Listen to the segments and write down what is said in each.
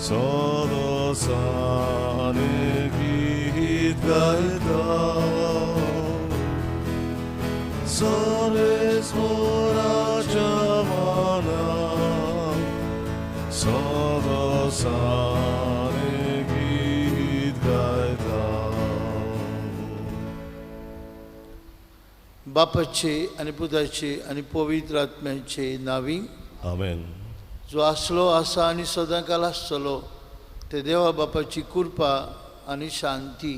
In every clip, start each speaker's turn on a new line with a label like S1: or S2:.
S1: सदसाने गीत गायता सर्वेश्वराच्या मानाक सदसाने गीत गायता.
S2: बापाचे आनी पुताचे आनी पवित्र आत्म्याचे नांवी
S1: आमेन.
S2: जो आसलो आसा आनी सदांकाल आसतलो ते देवा बापाची कृपा आनी शांती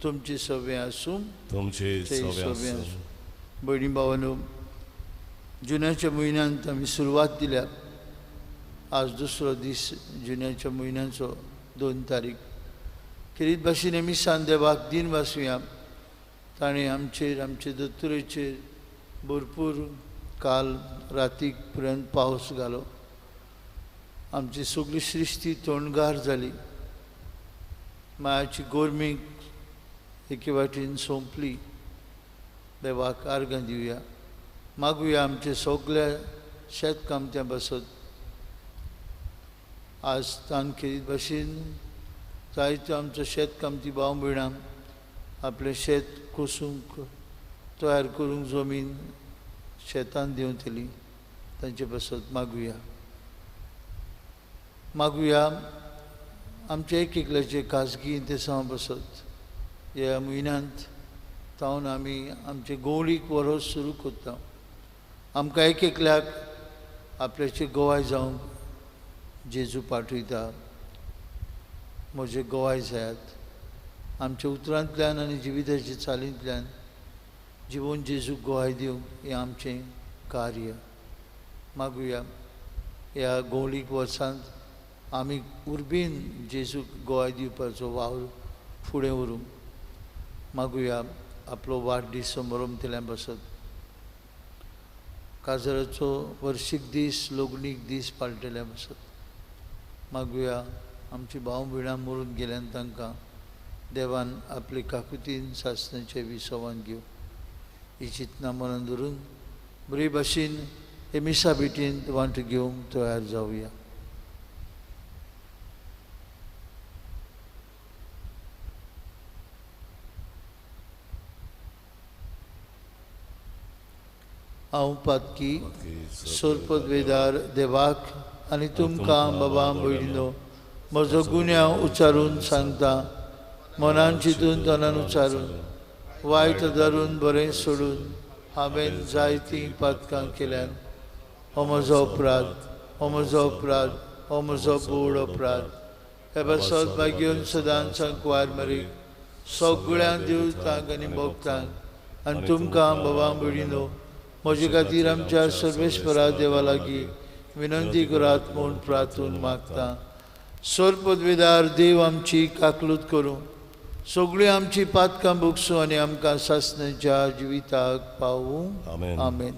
S2: तुमचे सगळें आसूं,
S1: तुमचे
S2: ते
S1: सगळें
S2: सगळें
S1: आसूं.
S2: आसूं. भयणी भावानो, जुन्याच्या म्हयन्यांत आमी सुरवात दिल्या. आज दुसरो दीस जुन्याच्या म्हयन्याचो 2 तारीख. खेरीत भाशेन आमी सान देवाक दिन वासुया. ताणें आमचेर आमचे दत्तुरेचेर भरपूर काल रातीक पर्यंत पावस घालो. आमची सगळी सृश्टी तोंडगार जाली. मायाची गोरमीक एके वाटेन सोंपली. देवाक आर्गां दिवया, मागुया आमचे सगल्या शेतकामत्यां बसत. आज तान खेरीत भाशेन जायत्यो आमचो शेतकामती भाव भयणां आपलें शेत कोसूंक तयार करूंक जमीन शेतान देंवतली, तांचे बसत मागुया. मागुया आमच्या एक एकल्याचे खाजगी इंतेसांव बसत. ह्या म्हयन्यांत तावन आमी आमचे गोवळीक वरोस सुरू करता. आमकां एक एकल्याक आपल्याचे गोवाय जावंक जेजू पाठयता. म्हजे गोवाय जायात. आमच्या उतरांतल्यान आनी जिविताच्या चालींतल्यान जिवन जेजूक गोवाय दिवंक हें आमचें कार्य. मागुया ह्या गोवळीक वर्सांत आमी उर्बेन जेजूक गोवाय दिवपाचो वावर फुडें व्हरूंक. मागुया आपलो वाडदीस समरमतल्यान बसत. काजराचो वर्शीक दीस लग्नीक दीस पाळटल्या बसत. मागुया आमची भाव भयणां मरून गेल्यान तांकां देवान आपले काकुतीन सासणाचें विसवान घेवं. ही चिंतना मनान धरून बरे भाशेन हे मिसा भेटीन वांटो घेवंक तयार जावया. हांव पातकी सोरपदवेदार देवाक आनी तुमकां बाबा भयणीनो म्हजो गुन्यांव उच्चारून सांगता. मनान चिंतून तनान उच्चारून वायट धरून बरें सोडून हांवें जायतीं पातकां केल्यान. हो म्हजो अपराध, हो म्हजो अपराध, हो म्हजो बोड अपराध. हे पासत भाग्योन सदांच सांकवार मरीक सगळ्या देवतांक आनी भक्तांक आनी तुमकां बाबा भयणीनो म्हजे खातीर आमच्या सर्वेश्वरा देवा लागीं विनंती करात म्हूण प्रार्थून मागता. सोरपदवेदार देव आमची काकलूत करूं, सगळीं आमची पातकां भोगसूं आनी आमकां सासणाच्या जिविताक पावूं.
S1: आमेन.
S2: आमेन.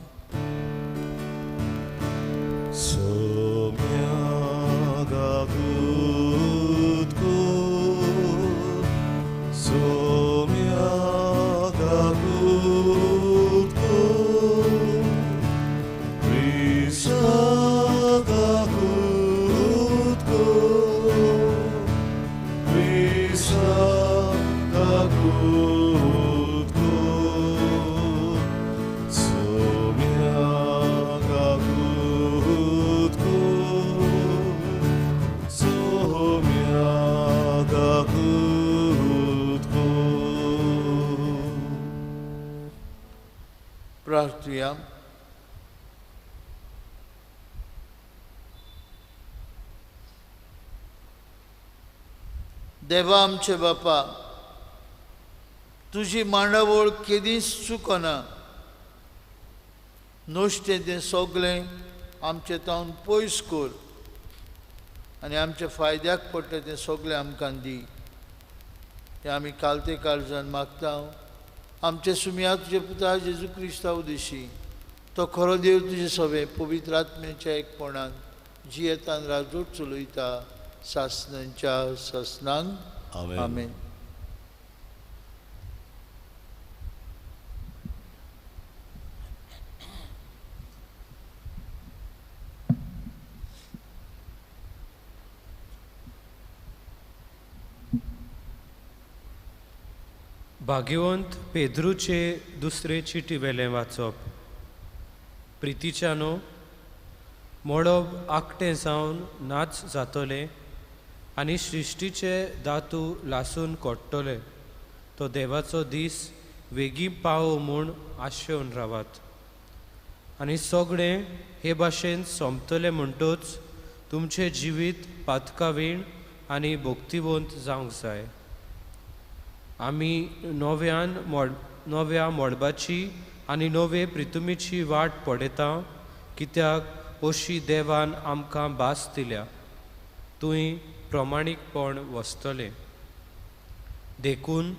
S2: प्रार्थुया. देवा आमचे बापा, तुजी मांडावळ केदींच चुकना. नुस्तें तें सगळें आमचें तावन पयस कर आनी आमच्या फायद्याक पडटा तें सगळें आमकां दी. हें आमी कालते काळजान मागता. आमचे सुमया तुजे पुता जेजू क्रिस्ता उदेशी तो खरो देव तुजे सवे पवित्र आत्म्याच्या एकपणान जियेतान राजवट चलयता सासणांच्या सासणांक.
S1: आमेन.
S2: आमेन.
S3: भाग्यवंत पेद्रूचे दुसरे चिटी वेलें वाचप. प्रितीच्यानो, मळब आकटें जावन नाच जातलें आनी सृश्टीचे दातू लासून कोट्टले. तो देवाचो दीस वेगीं पावो म्हूण आशेवन रावात. आनी सगळें हे भाशेन सोंपतलें म्हणटच तुमचें जिवीत पातकावीण आनी भक्तिवंत जावंक जाय. आमी नव्या मळबाची आनी नवे प्रितुमीची वाट पळयता, कित्याक अशी देवान आमकां भास दिल्या. तुंय प्रमाणीकपण वसतलें. देखून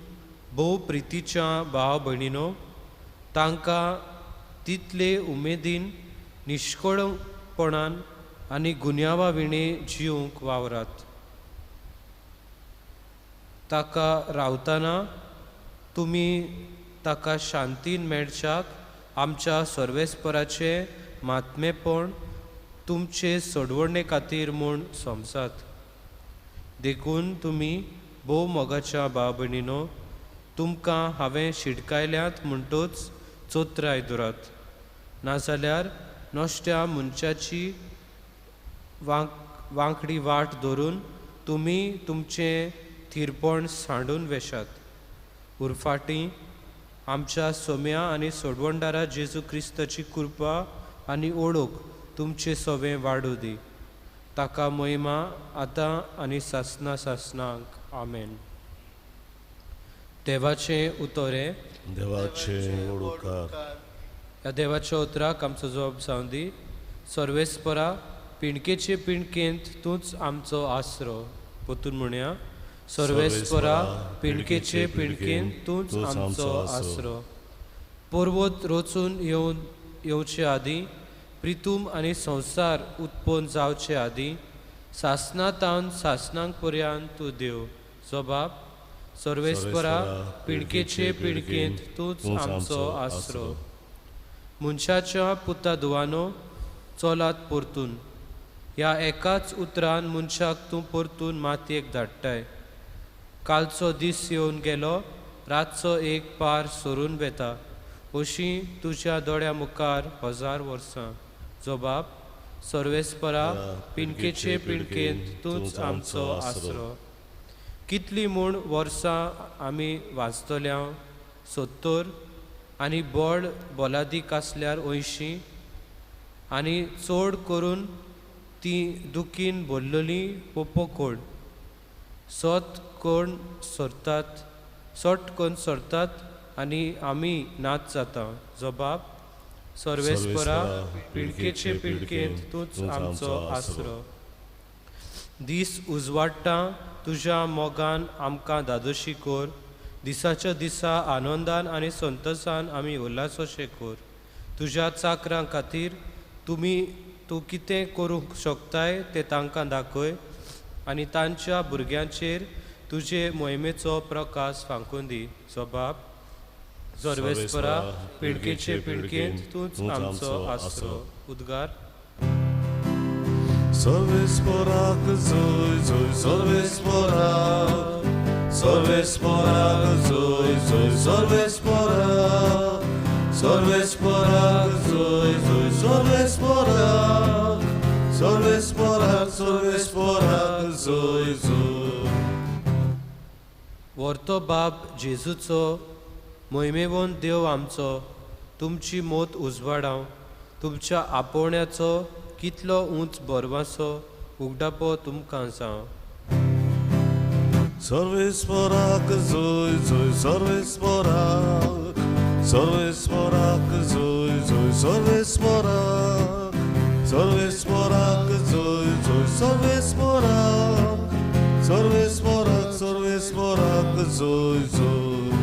S3: भोव प्रितीच्या भाव भयणीनो, तांकां तितले उमेदीन निश्कळपणान आनी गुन्यांवा विणे जिवंक वावरात. ताका रावतना तुमी ताका शांतीन मेळच्याक आमच्या सर्वेस्पराचें म्हात्मेपण तुमचे सोडवणे खातीर म्हूण समजात. देखून तुमी भोव मोगाच्या भाव भयणीनो, तुमकां हांवें शिटकायल्यात म्हणटच चोत्राय दवरात. नाजाल्यार नश्ट्या मनशाची वांकडी वाट धरून तुमी तुमचें थिरपण सांडून वेशात. उरफाटी आमच्या सोम्या आनी सोडवणदारा जेजू क्रिस्ताची कृपा आनी ओळख तुमचे सवें वाडूं दी. ताका महिमा आतां आनी सासना सासनाक. आमेन. देवाचें उतरें.
S1: देवाचें उपकार.
S3: ह्या देवाच्या उतराक आमचो जबाब जावं दी. सर्वेस्परा, पिणकेचे पिणकेंत तूंच आमचो आसरो. पोतून म्हणया, सर्वेस्परा, पिणकेचे पिणकेंत तूंच आमचो आसरो. पर्वत रचून येवचे आदीं, प्रितूम आनी संवसार उत्पन्न जावचे आदीं, सासना तावन सासनांक पर्यंत तूं देव. जबाब, सर्वेस्परा, पिणकेचे पिणकेंत तूंच आमचो आसरो. मनशाच्या पुता दुवानो, चलात परतून. ह्या एकाच उतरान मनशाक तूं परतून मातयेक धाडटाय. कालचो दीस येवन गेलो, रातचो एक पार सरून वेता, अशी तुज्या दोळ्या मुखार 1000 वर्सां. जबाब, सर्वेस्परा, पिणकेचे पिणकेंत तूंच आमचो आसरो. कितली म्हूण वर्सां आमी वाचतल्या? 70 आनी बोड बोलादीक आसल्यार 80, आनी चड करून ती दुखीन भरलेली पोपोकोड. सत कोण सरतात, सट कोण सरतात आनी आमी नाच जाता. जबाब, सर्वेस्परा, पिळकेचे पिळकेंत तूंच आमचो आसरो. दीस उजवाडटा तुज्या मोगान आमकां धादोशी कर. दिसाच्या दिसा आनंदान आनी संतोसान आमी उल्हासोशे कर. तुज्या चाकरां खातीर तूं कितें करूंक शकताय तें तांकां दाखय आनी तांच्या भुरग्यांचेर तुजे मोहिमेचो प्रकाश फांकून दी. जबाब, सर्वेस्परा, पिळकेचे पिळकेंत तूंच आमचो आसरो. उद्गार.
S1: सर्वेस्पराक जय जय सर्वेस्पराक, सर्वेस्पराक जय जय सर्वेस्पराक, सर्वेस्पराक जय जय सर्वेस्पराक, सर्वेस्पराक सर्वेस्पराक जय जय.
S3: व्हरतो बाब जेजूचो मोहिमेवन देव आमचो तुमची मोत उजवाडाव. तुमच्या आपोवण्याचो कितलो उंच बरवासो उगडापो तुमकां जावं.
S1: सर्वेस्पराक जय जय सर्वेस्पराक, सर्वेस्पराक जय जय सर्वेस्पराक, सर्वेस्पराक जय जय सर्वेस्पराक, सर्वेस्पराक सर्वेस्पराक जय जय.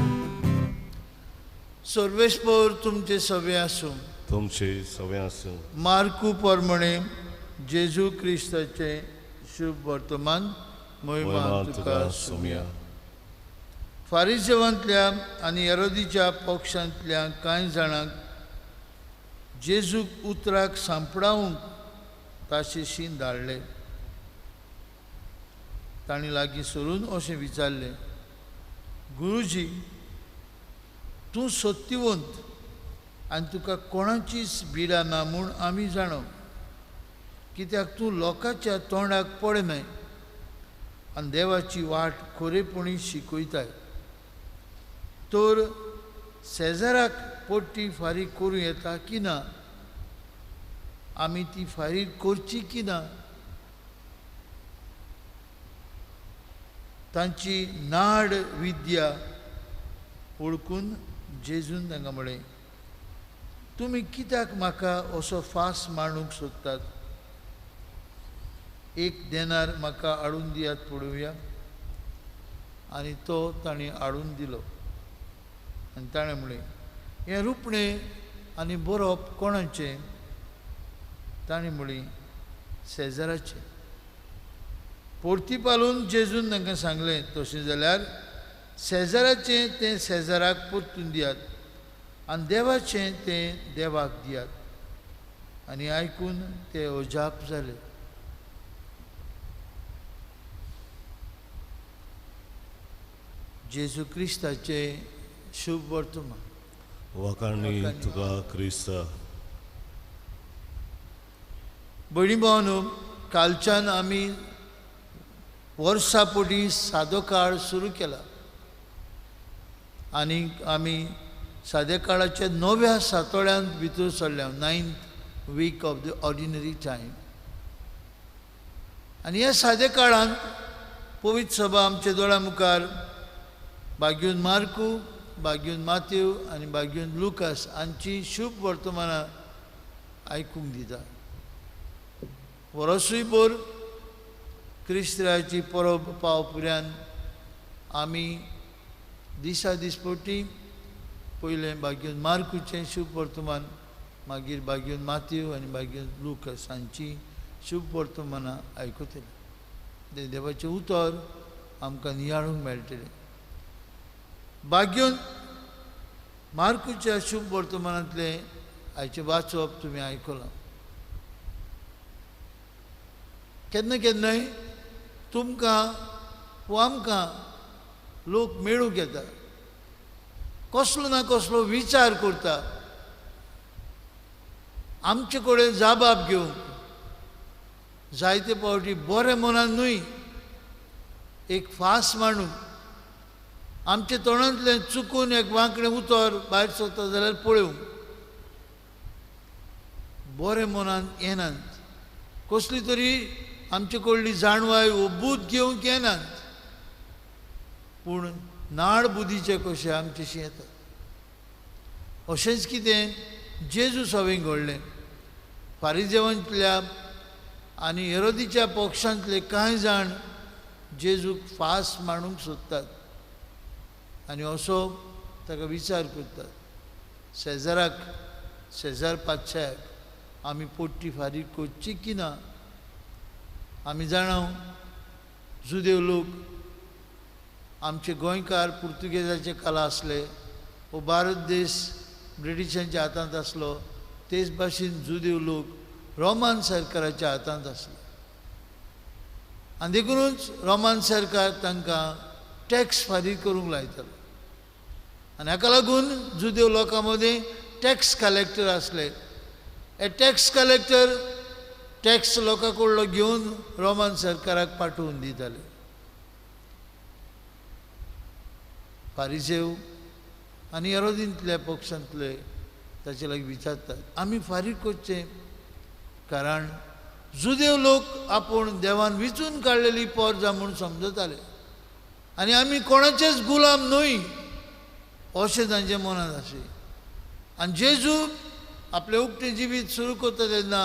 S2: सर्वेस्पर तुमचे सवे आसूं.
S1: तुमचे सवे आसूं.
S2: मार्कू प्रमाणे जेजू क्रिस्ताचें शुभ वर्तमान. मोहिमा तुका
S1: सोम्या.
S2: फारिजेवांतल्या आनी हेरोदीच्या पक्षांतल्या कांय जाणांक जेजूक उतराक सांपडावंक ताशेशीन धाडले. तांणी लागीं सरून अशें विचारलें, गुरुजी, तूं सत्यवंत आनी तुका कोणाचीच बिडा ना म्हूण आमी जाणो, कित्याक तूं लोकांच्या तोंडाक पडनाय आनी देवाची वाट खरेपणी शिकयताय। तर शेजाराक पोट्टी फारीक करूं येता की ना? आमी ती फारीक करची की ना? तांची नाड विद्या वळखून जेजून तांकां म्हळें, तुमी कित्याक म्हाका असो फास मांडूंक सोदतात? एक देनार म्हाका हाडून दियात पळोवया। आनी तो तांणी हाडून दिलो। आनी ताणें म्हळें, हें रुपणें आनी बरोवप कोणाचें? ताणें म्हळें, शेजाराचें। परतीपालून जेजून तांकां सांगलें, तशें जाल्यार शेजाराचें तें शेजाराक परतून दियात आनी देवाचें तें देवाक दियात। आनी आयकून ते अजाप जाले। जेजू क्रिस्ताचें शुभ वर्तमान।
S1: वाखाणी तुका क्रिस्ता।
S2: भयणी भावांनो, कालच्यान आमी वर्सा पटी सादो काळ सुरू केला आनी आमी साद्या काळाच्या नव्या सातोळ्यांत भितर सरल्या, 9th week of the ordinary time. आनी ह्या साद्या काळांत पवित्र सभा आमच्या दोळ्या मुखार बाग्यून मार्कू, बाग्यून मातेव आनी बाग्यून लुकास हांची शुभ वर्तमानां आयकूंक दिता। वरसूय भर क्रिस्ताची परब पावपुऱ्यान आमी दिसा दिसपटी पयलें बाग्यून मार्कूचें शुभ वर्तमान, मागीर बाग्यून मातेव आनी बाग्यून लुकास हांची शुभ वर्तमानां आयकतले। देवाचें उतर आमकां नियाळूंक मेळटलें। बाग्यून मार्कूच्या शुभ वर्तमानांतलें आयचें वाचप तुमी आयकलां। केन्ना केन्नाय तुमकां वो आमकां लोक मेळूंक येता, कसलो ना कसलो विचार करता, आमचे कडेन जाबाब घेवंक जायते फावटी बरें मनान न्हय, एक फास मांडून आमच्या तोंडांतलें चुकून एक वांकडें उतर भायर सरता जाल्यार पळोवंक बरें मनान येनात, कसली तरी आमचे कडली जाणवाय वो बूद घेवंक येनात, पूण नाड बुदीचे कशे आमचेशी येतात। अशेंच कितें जेजू सवें घडलें। फारिजेवांतल्या आनी हेरोदीच्या पक्षांतले कांय जाण जेजूक फास मांडूंक सोदतात आनी असो ताका विचार करतात, शेजाराक, शेजार पातशाक आमी पोट्टी फारीक करची की ना? आमी जाणा जुदेव लोक आमचे गोंयकार पुर्तुगेजाचे काला आसले, हो भारत देश ब्रिटिशांच्या हातांत आसलो, तेच भाशेन जुदेव लोक रोमान सरकाराच्या हातांत आसले आनी देखूनच रोमान सरकार तांकां टॅक्स फारीक करूंक लायतालो आनी हाका लागून जुदेव लोकां मदीं टॅक्स कलेक्टर आसले। हे टॅक्स कलेक्टर टॅक्स लोकां कडलो घेवन रोमान सरकाराक पाठोवन दिताले। फारिजेव आनी हेरोदींतल्या पक्षांतले ताचे लागीं विचारतात, आमी फारीक करचें कारण जुदेव लोक आपूण देवान विचून काडलेली पोरजा म्हूण समजताले आनी आमी कोणाचेच गुलाम न्हय अशें तांच्या मनांत आसलें। आनी जेजू आपलें उक्तें जिवीत सुरू करता तेन्ना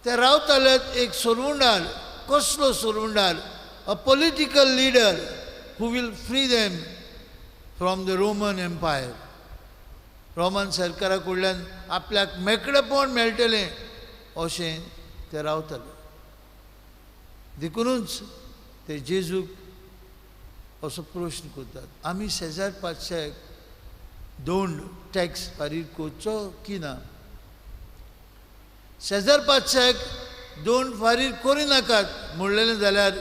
S2: ते रावताले एक सोरवंडार, कसलो सोरवंडार? A political leader who will free them from the Roman empire. Roman सरकारा कडल्यान आपल्याक मेकळेपण मेळटलें अशें ते रावताले। देखूनच ते जेजूक असो प्रश्न करतात, आमी शेजार पातशाक दोंड टॅक्स फारीक करचो की ना? शेजार पातशाक दोंड फारीक करिनाकात म्हणलेलें जाल्यार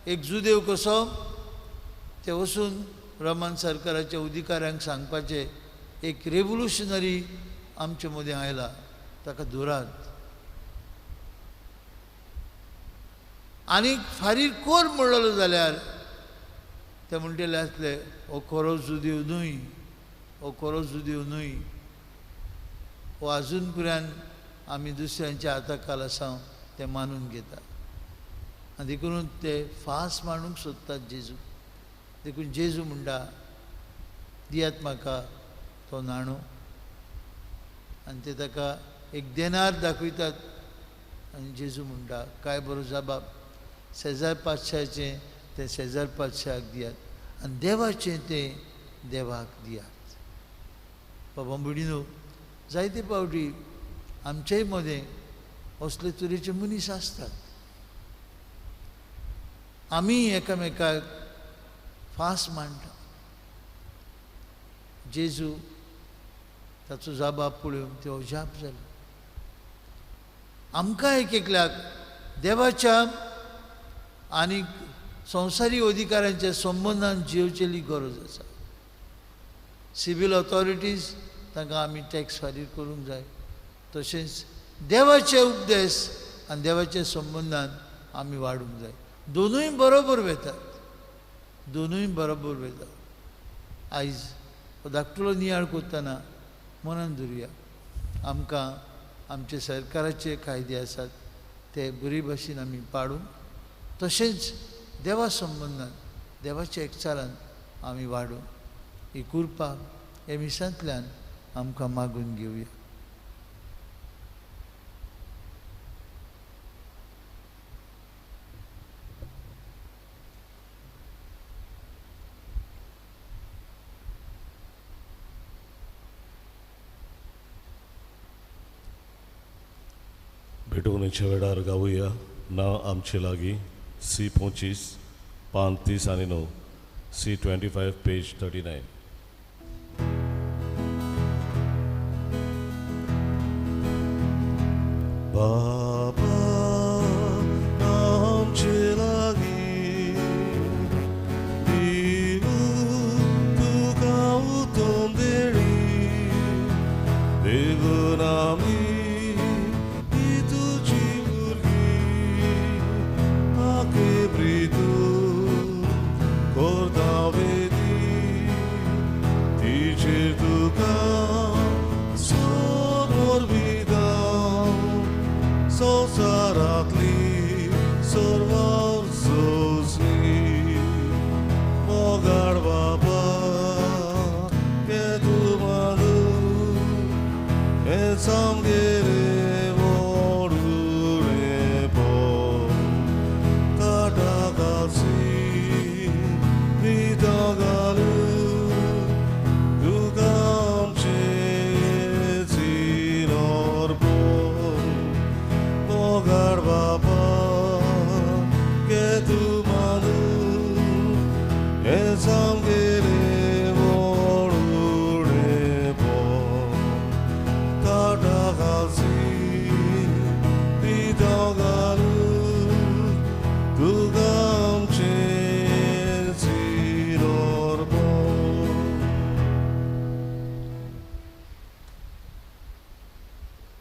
S2: एक जुदेव कसो ते वचून रोमन सरकाराच्या अधिकाऱ्यांक सांगपाचें एक रेवोल्युशनरी आमचे मदीं आयला, ताका धरात आनी फारीक कोर म्हणलो जाल्यार ते म्हणटले आसले हो खरो जुदेव न्हय, हो खरो जुदेव न्हय, हो आजून पर्यंत आमी दुसऱ्यांच्या हाता खाला आसा ते मानून घेतात आनी देखून ते फास मांडूंक सोदतात जेजू. देखून जेजू म्हणटा दियात म्हाका तो नाणो आनी ते ताका एक देनार दाखयतात आनी जेजू म्हणटा काय बरो जबाब, शेजार पातशाचें तें शेजार पातशाक दियात आनी देवाचें तें देवाक दियात. बाबा भयणीनो, जायते फावटी आमचेय मदें असले तरेचे मनीस आसतात. आमी एकामेकाक फास मांडटा. जेजू ताचो जबाब पळोवन ते अजाप जाले. आमकां एक एकल्याक देवाच्या आनी संवसारी अधिकाऱ्यांच्या संबंदान जियोवचेली गरज आसा. सिवील ऑथॉरिटीज तांकां आमी टॅक्स फारीक करूंक जाय, तशेंच देवाचे उपदेश आनी देवाच्या संबंदान आमी वाडूंक जाय. दोनूय बरोबर वेतात, दोनूय बरोबर वेतात. आयज हो धाकटुलो नियाळ करतना मनान धरुया, आमकां आमचे सरकाराचे कायदे आसात ते बरे भाशेन आमी पाडून तशेंच देवा संबंदान देवाच्या एकचारान आमी वाडून ही कृपा हे मिसांतल्यान आमकां मागून घेवया.
S1: भेटवणेच्या वेळार गावया ना आमचे लागीं सी 25 पान 30 आनी 9, सी 25 पेज 39. बाबा आमचे लागीं दिवू तुका उतम देणी, देवून आमी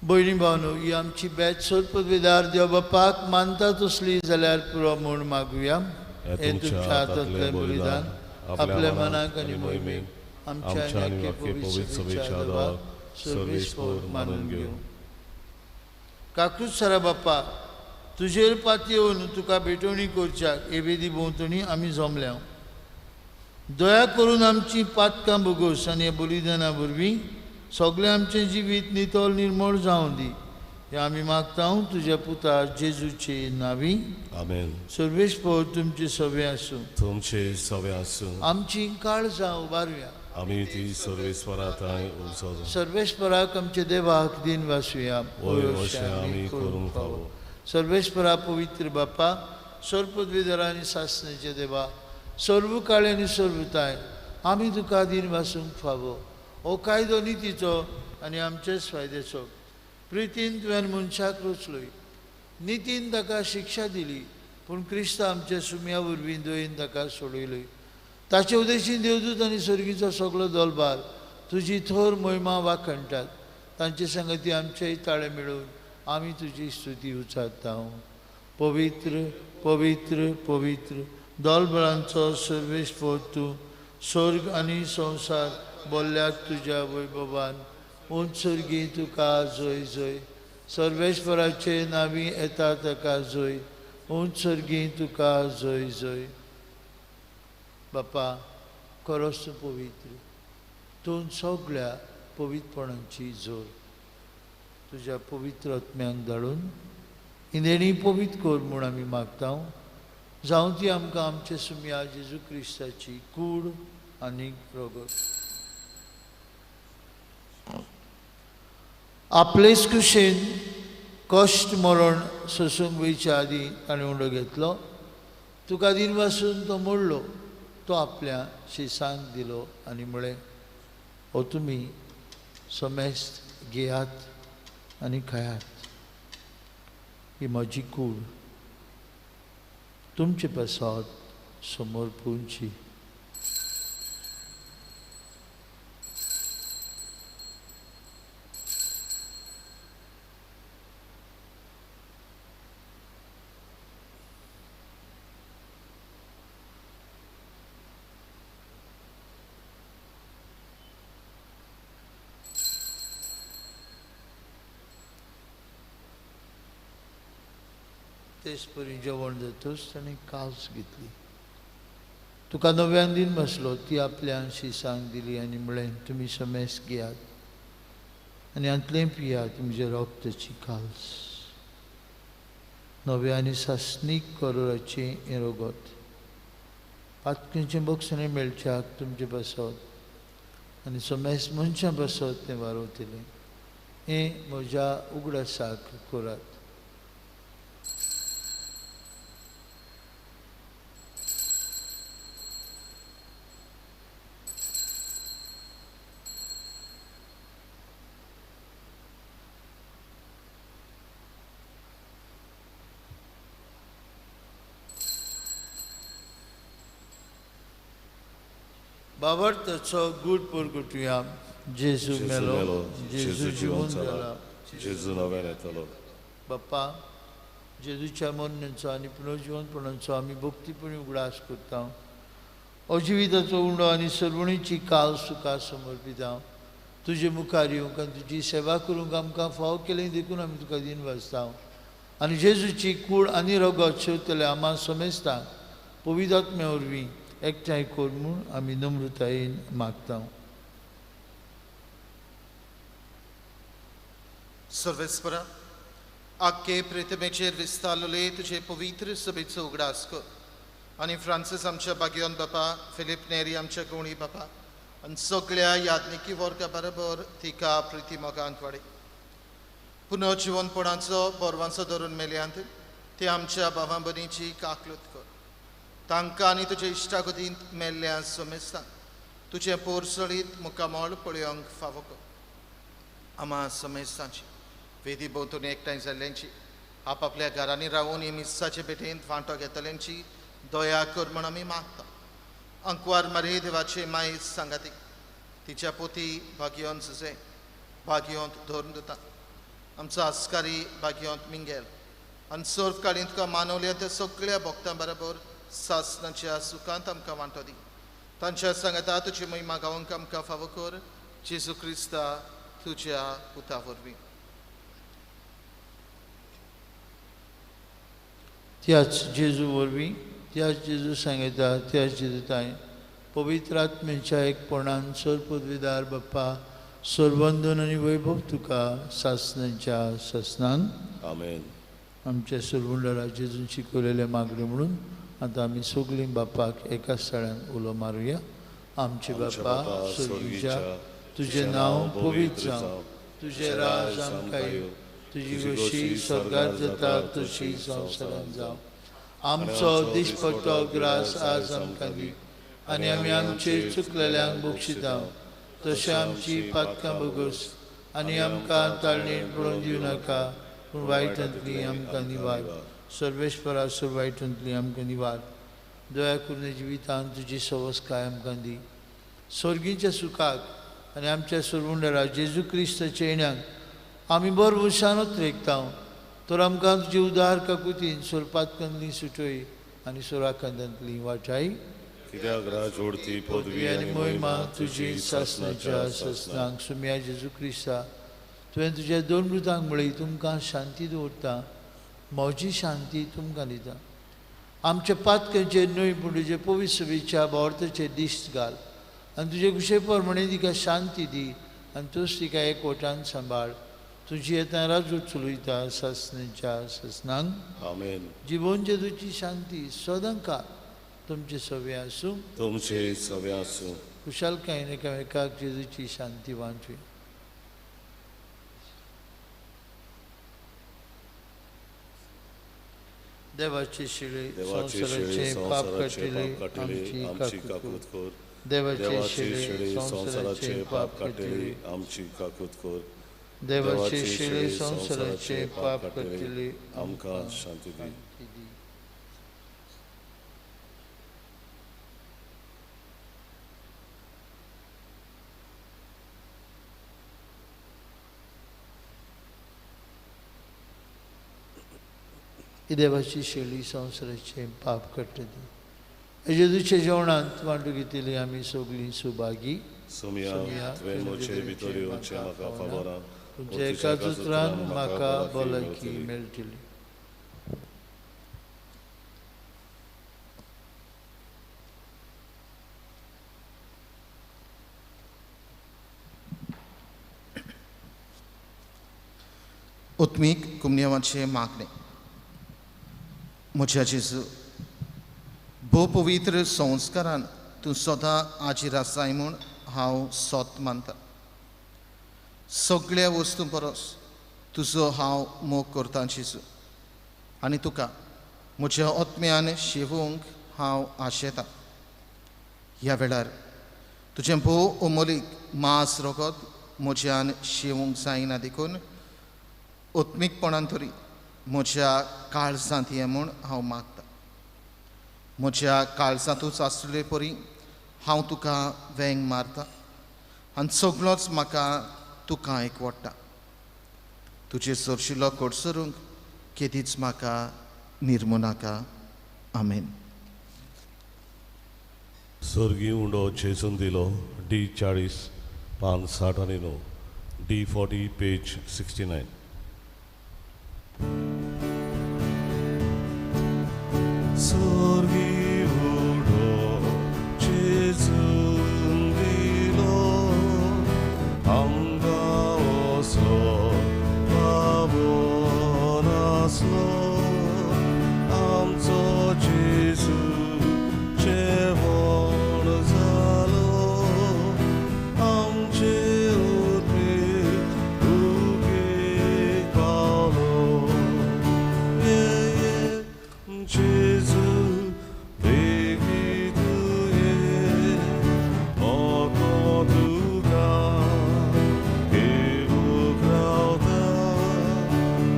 S2: भयणी भावनो, ही आमची बॅच सोदपदवीदार देव बापाक मानता तसली जाल्यार पुरो म्हूण मागुया. हे तुमच्या हातांतलें बलिदान आपल्या मनाक आनी मोहिमेक आमच्या आनी पवित्र सभेच्या देवाक सर्वेस्पर मानून घेवं. काकूच सरा बाप्पा, तुजेर पातयेवन तुका भेटवणी करच्याक हे वेदी भोंवतणी आमी जमल्या. दया करून आमची पातकां भोगोस आनी हे बलिदाना वरवीं सगळें आमचें जिवीत नितळ निर्मळ जावं दी. हें आमी मागता तुज्या पुता जेजूचे नांवी.
S1: आमेन.
S2: सर्वेस्पर तुमचे सवे आसूं.
S1: तुमचे सवे आसूं.
S2: आमची काळजां उबारुया.
S1: आमी ती सर्वेस्परा थंय उंचो.
S2: सर्वेस्पराक आमचे देवाक दिन वासुया.
S1: वय अशें आमी करूंक फावो.
S2: सर्वेस्परा पवित्र बापा, सर्वपदवीधरा आनी सासणेचे देवा, सर्व काळ आनी सर्वताय आमी तुका दिन वासूंक फावो. हो कायदो नितीचो आनी आमचेच फायद्याचो. प्रितीन तुवें मनशाक रचलोय, नितीन ताका शिक्षा दिली, पूण क्रिस्त आमच्या सुम्या वरवीं दयेन ताका सोडयलोय. ताचे उदेशीन देवदूत आनी स्वर्गीचो सगळो दलबार तुजी थोर मोहिमा वाखणटात. तांचे संगती आमचेय ताळे मेळून आमी तुजी स्तुती उचारता. पवित्र पवित्र पवित्र दलबळांचो सर्वेस्पर तूं, स्वर्ग आनी संवसार बोल्ल्यात तुज्या वैभवान. उंच स्वर्गी तुका जय जय. सर्वेश्वराचे नांवी येता ताका जय. उंच स्वर्गी तुका जय जय. बापा खरोच तूं पवित्र, तूं सगळ्या पवित्रपणाची जोर. तुज्या पवित्र आत्म्याक धाडून इंदेणी पवित्र कर म्हूण आमी मागता. जावं ती आमकां आमचे सुम्या जेजू क्रिस्ताची कूड आनी रगत. आपलेच कुशेन कश्ट मरण सोसूंक वयच्या आदीं ताणें उंडो घेतलो. तुका दिन वासून तो मोडलो, तो आपल्या शिसांक दिलो आनी म्हळें, हो तुमी समेस्त घेयात आनी खायात, ही म्हजी कूड तुमचे पासत समर्पूंची. तेच परी जेवण जातच ताणें कास घेतली. तुका नव्यान दिन बसलो, ती आपल्या शिसांक दिली आनी म्हळें, तुमी समेस्त घेयात आनी हांतलें पियात, म्हज्या रक्ताची काल्स, नव्या आनी सासणीक करोराचें हें रगत. पातकेचें बक्षणें मेळच्याक तुमचे पासत आनी समेस्त मनशां पासत तें वारवतलें. हें म्हज्या उगडासाक करात. बाबर्ताचो गूढ परगटुया. जेजू मेलो, जेजू जिवन जाला,
S1: जेजू नव्यान येतलो.
S2: बाप्पा, जेजूच्या मरणाचो आनी पुनर्जिवनपणाचो आमी भक्तीपणी उगडास करता. अजिविताचो उंडो आनी सर्वणीची काल तुका समर्पिता. तुजे मुखार येवंक आनी तुजी सेवा करूंक आमकां फाव केली देखून आमी तुका दिन वाचता. आनी जेजूची कूड आनी रगत शेवतले आमा समेस्तांक पवित्र आत्म्या वरवीं एकठांय कर म्हूण आमी नम्रतायेन मागता.
S4: सर्वेस्परा, आख्खे प्रतिमेचेर विस्तारलेले तुजे पवित्र सभेचो उगडास कर आनी फ्रांसीस आमच्या बागियोन बापा, फिलीप नेरी आमच्या गुणी बापा आनी सगळ्या यादनिकी वर्गा बरोबर तिका प्रिती मोगांत वाडय. पुनर्जिवनपणाचो बोरवांचो धरून मेल्यांत ते आमच्या भावां भयणीची काकलूत कर. तांकां आनी तुजे इश्टागतींत मेल्ल्या समेस्तांक तुजें पोरसळीत मुखामळ पळोवंक फावो कर. आमा समेस्तांची वेदी भोंवतणी एकठांय जाल्ल्यांची, आपापल्या घरांनी रावून ही मिस्साचे भेटेंत वांटो घेतल्यांची दया कर म्हण आमी मागता. अंकवार मारी देवाचे मायेस्त सांगाती तिच्या पोती भाग्योन सुजे भाग्योंत धरून दिता. आमचो आस्कारी भाग्योंत मिंगेल आनी सर्व काळींत तुका मानवल्या त्या सगळ्या भक्तां बरोबर सासनाच्या सुखांत आमकां वांटो दी. तांच्या सांगाता तुजी महिमा गावंक आमकां फावो कर. जेजू क्रिस्ता तुज्या पुता वरवीं.
S2: त्याच जेजू वरवीं, त्याच जेजू सांगता, त्याच जेजू पवित्र आत्म्याच्या एकपणान सर्वपदवीदार बाप्पा, सर्वंदन आनी वैभव तुका सासनाच्या सासनान.
S1: आमेन.
S2: आमच्या सरवंडरा जेजून शिकवलेले मागणे म्हणून आतां आमी सगळीं बापाक एकाच स्थळान उलो मारुया. आमचे बापा स्वर्गीच्या, तुजें नांव पवित्र जावं, तुजें राज आमकां येवं, तुजी गोशी स्वर्गार जाता तशी संवसारांत जावं. आमचो दिसपट्टो ग्रास आज आमकां दी आनी आमी आमचे चुकलेल्यांक बक्षिता तशें आमची पातकां बगस आनी आमकां ताळणेन पडोवन दिवं नाका, पूण वायटांतली आमकां निवार. सर्वेस्परा, सर्व वायटांतली आमकां निवार. दया करून जिवितान तुजी सवसकाय आमकां दी. स्वर्गीच्या सुखाक आनी आमच्या सोडवणदारा जेजू क्रिस्ताच्या येण्याक आमी बरो भरवशानूच रेखता. तर आमकां तुजी उदार काकुतीन सोरपातकांतली सुटय आनी सोराकांतांतली वाटाय.
S1: कित्याक राज ओडती पदवी
S2: आनी मोहिमा तुजी सासनाच्या सासनांक. सुम्या जेजू क्रिस्ता, तुवें तुज्या दोन मृतांक म्हळी, तुमकां शांती दवरता, म्हजी शांती तुमकां दिता. आमच्या पातकांचेर न्हय पूण तुजे पवित्र सभेच्या भावार्थाचेर दिश्ट घाल आनी तुजे कुशे प्रमाणे तिका शांती दी आनी तूंच तिका एकवटान सांबाळ. तुजी येता राजू चलयता सासनाच्या सासनांक.
S1: आमेन.
S2: जिवन जेजूची शांती सदांकाळ तुमचे सवे आसूं.
S1: तुमचे सवे आसूं.
S2: खुशालकायेन एकामेकाक जेजूची शांती वांटवी. देवाचे शिळे संवसाराचे पाप काडटले आमची काकूत कर. देवाचे शिळे संवसाराचे पाप काडटले
S1: आमची काकूत कर.
S2: देवाचे शिळे संवसाराचे पाप काडटले
S1: आमकां शांती दी.
S2: देवाची शेळी संवसाराचें पाप काडटली. जेजूच्या जेवणांत वांटू घेतली आमी सगळीं सुभागी.
S1: सोमया, तुवें म्हजे भितर येवचें म्हाका फावना,
S2: तुमच्या एकाच उतरान म्हाका भलायकी मेळटली.
S4: उत्मीक कुमन्यावाचें मागणें. म्हज्या जेजू, भोव पवित्र संस्कारान तूं सदां आजीर आसाय म्हूण हांव सोत मानता. सगळ्या वस्तूं परस तुजो हांव मोग करतां जेजू, आनी तुका म्हज्या आत्म्यान शेवूंक हांव आशेतां. ह्या वेळार तुजें भोव अमोलीक मांस रगत म्हज्यान शेवूंक जायना देखून आत्मीकपणान तरी म्हज्या काळजांत ये म्हूण हांव मागतां. म्हज्या काळजांतूच आसले परी हांव तुका वेंग मारता आनी सगळोच म्हाका तुका एकवटा. तुजे सरशिलो कडसरूंक केदीच म्हाका निर्मू नाका. आमेन.
S1: सर्गी उंडो जेजून दिलो डी 40 पान 60 आनी 9, डी 40 पेज 69. स्वर्गी उडो जेजून दिलो आमकां असलो पावोन आसलो आमचो जेजू जेवण जालो आमचे उदीक उगीक पावलो. ये जेजू बेगी तुये मोको तुका घेवूंक रावता.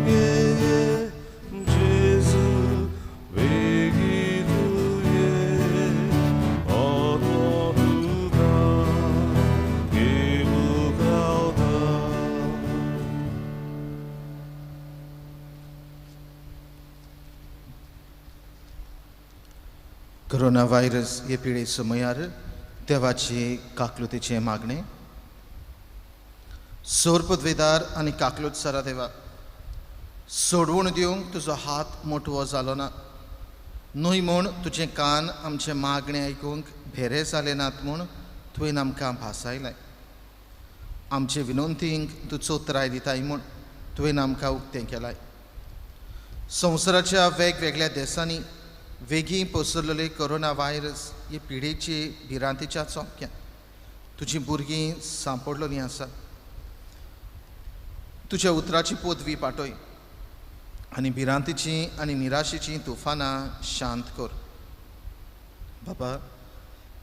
S1: ये जेजू बेगी तुये मोको तुका घेवूंक रावता.
S4: कोरोना व्हायरस हे पिळे समयार देवाचे काकलुतीचें मागणें. सोर पदवेदार आनी काकलूत सरा देवा, सोडवण दिवंक तुजो हात मोटवो जालो ना न्हय म्हूण तुजें कान आमचें मागणें आयकूंक भेरे जाले नात म्हूण तुवें आमकां भासायलें. आमचे विनंतींक तूं चोत्राय दिताय म्हूण तुवें आमकां उक्तें केलाय. संवसाराच्या वेगवेगळ्या देशांनी वेगीं पसरलेले कोरोना व्हायरस हे पिडेचे भिरांतेच्या चोपक्यान तुजीं भुरगीं सांपडलोलीं आसात. तुज्या उतराची पदवी पाटय आनी भिरांतेचीं आनी निराशेचीं तुफानां शांत कर. बाबा,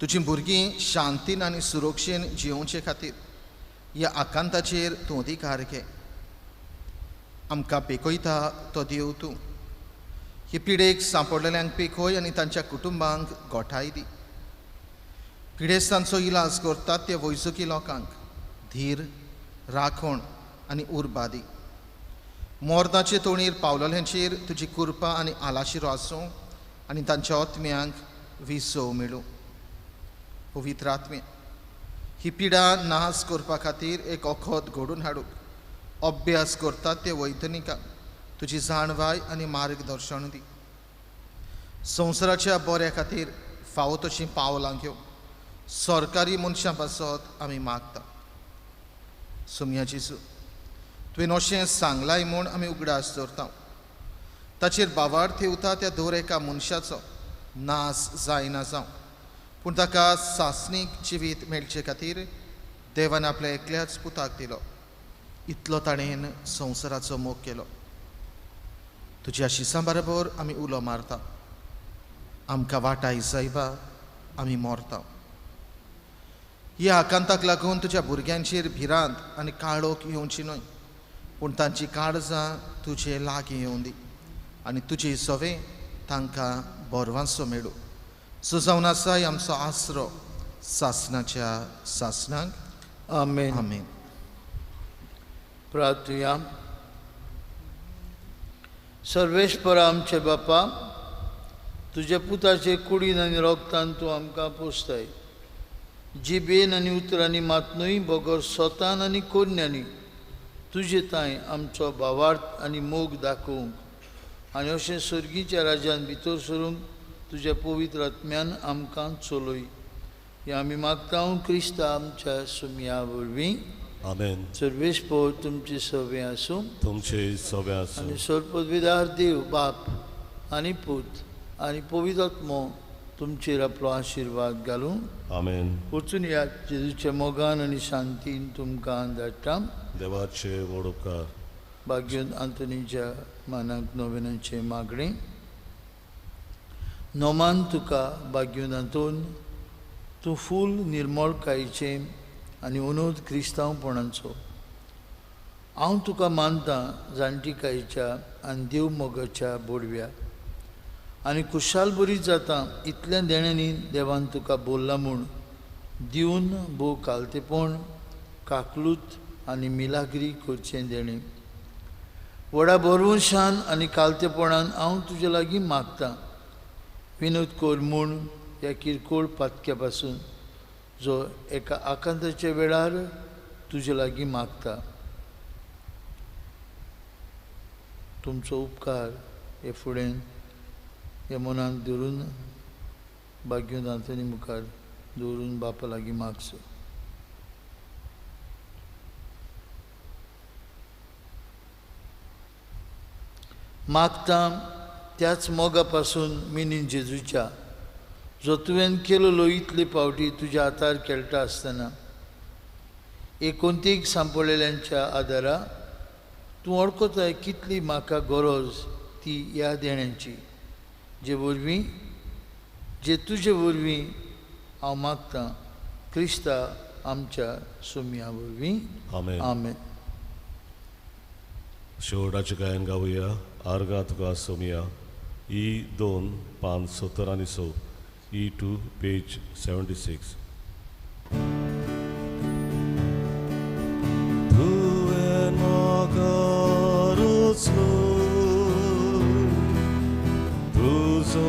S4: तुजीं भुरगीं शांतीन आनी सुरक्षेन जियोवचे खातीर ह्या आकांताचेर तूं अधिकार घे. आमकां पेकयता तो देव तूं. ही पिडेक सांपडलेल्यांक पेखोय आनी तांच्या कुटुंबांक गोठाय दी. पिडेस्तांचो इलाज करतात ते वैजकी लोकांक धीर, राखण आनी उर्बा दी. मोर्दाचे तोणीर पावलेल्यांचेर तुजी कृपा आनी आलाशिरो आसूं आनी तांच्या आत्म्यांक विसव मेळूं. पवित्र आत्म्या, ही पिडा नाश करपा खातीर एक वखद घडून हाडूंक अभ्यास करतात ते वैज्ञानिकांक तुजी जाणवाय आनी मार्गदर्शन दी. संवसाराच्या बऱ्या खातीर फावो तशीं पावलां घेवंक सरकारी मनशां पासत आमी मागता. सोमया जेजू, तुवें अशें सांगलाय म्हूण आमी उगडास दवरता. ताचेर बावार ठेवता त्या दर एका मनशाचो नाश जायना जावं, पूण ताका सासणीक जिवीत मेळचे खातीर देवान आपल्या एकल्याच पुताक दिलो. इतलो ताणें संवसाराचो मोग केलो. तुज्या शिसां बरोबर आमी उलो मारता, आमकां वाटाय जायबा, आमी मरता. ह्या आकांताक लागून तुज्या भुरग्यांचेर भिरांत आनी काळोख येवची न्हय, पूण तांची काळजां तुजे लागीं येवं दी आनी तुजे सवे तांकां बरवांसो मेळूं. सो जावन आसाय आमचो आसरो सासणाच्या सासणाक.
S2: आमेन.
S4: आमेन.
S2: प्रार्थुया. सर्वेस्पर आमचे बापा, तुज्या पुताचे कुडीन आनी रोगतान तूं आमकां पोसताय. जिबेन आनी उतरांनी मात न्हय, बगर सोतान आनी कोरण्यांनी तुजे तांय आमचो भावार्थ आनी मोग दाखोवंक आनी अशें सर्गीच्या राज्यान भितर सरूंक तुज्या पवित्र आत्म्यान आमकां चलय. हें आमी मागता क्रिस्ता आमच्या सुमया वरवीं.
S1: आमेन.
S2: सर्वेस्पर तुमचे सवे आसूं.
S1: तुमचे सवे आसूं.
S2: आनी सर्वपदवीदार देव बाप आनी पूत आनी पवित्र आत्मो तुमचेर आपलो आशिर्वाद घालूं.
S1: आमेन.
S2: वचून ह्या जेजूच्या मोगान आनी शांतीन तुमकां धाडटा.
S1: देवाचे व्हड उपकार.
S2: भाग्योन आंतोनीच्या मानाक नोवेनाचें मागणें. नोमान तुका भाग्योन आंतोन, तूं फूल निर्मळकायेचें आनी अनोद क्रिस्तांवपणाचो. हांव तुका मानता जाणटिकायेच्या आनी देव मोगाच्या बोडव्या आनी खुशाल बरी जाता इतल्या देण्यांनी देवान तुका बोल्ला म्हूण दिवन भोव कालतेपण, काकलूत आनी मिलाग्री करचें देणें. व्हडा भरवंशान आनी कालतेपणान हांव तुजे लागीं मागता, विनोद कर म्हूण ह्या किरकोळ पातक्या पासून जो एका आकांताच्या वेळार तुजे लागीं मागता. तुमचो उपकार हे फुडें हे मनाक धरून भाग्योन आंतोनी मुखार दवरून बापा लागीं मागचो. मागता त्याच मोगा पासून मिनीन जेजूच्या, जो तुवें केलोलो इतले फावटी तुज्या हातार खेळटा आसतना एकोंतीक सांपडलेल्यांच्या आदारा तूं वळखताय कितली म्हाका गरज ती ह्या देण्यांची, जे वरवीं जे तुजे वरवीं हांव मागतां क्रिस्ता आमच्या सोमया वरवीं.
S1: आमेन.
S2: आमेन.
S1: शेवटाचें गायन गावया. आर्गा तुका सोमया. ई 2 पान 70 आनी 6. ई 2 पेज 76. तुवें म्हाका रचलो तुजो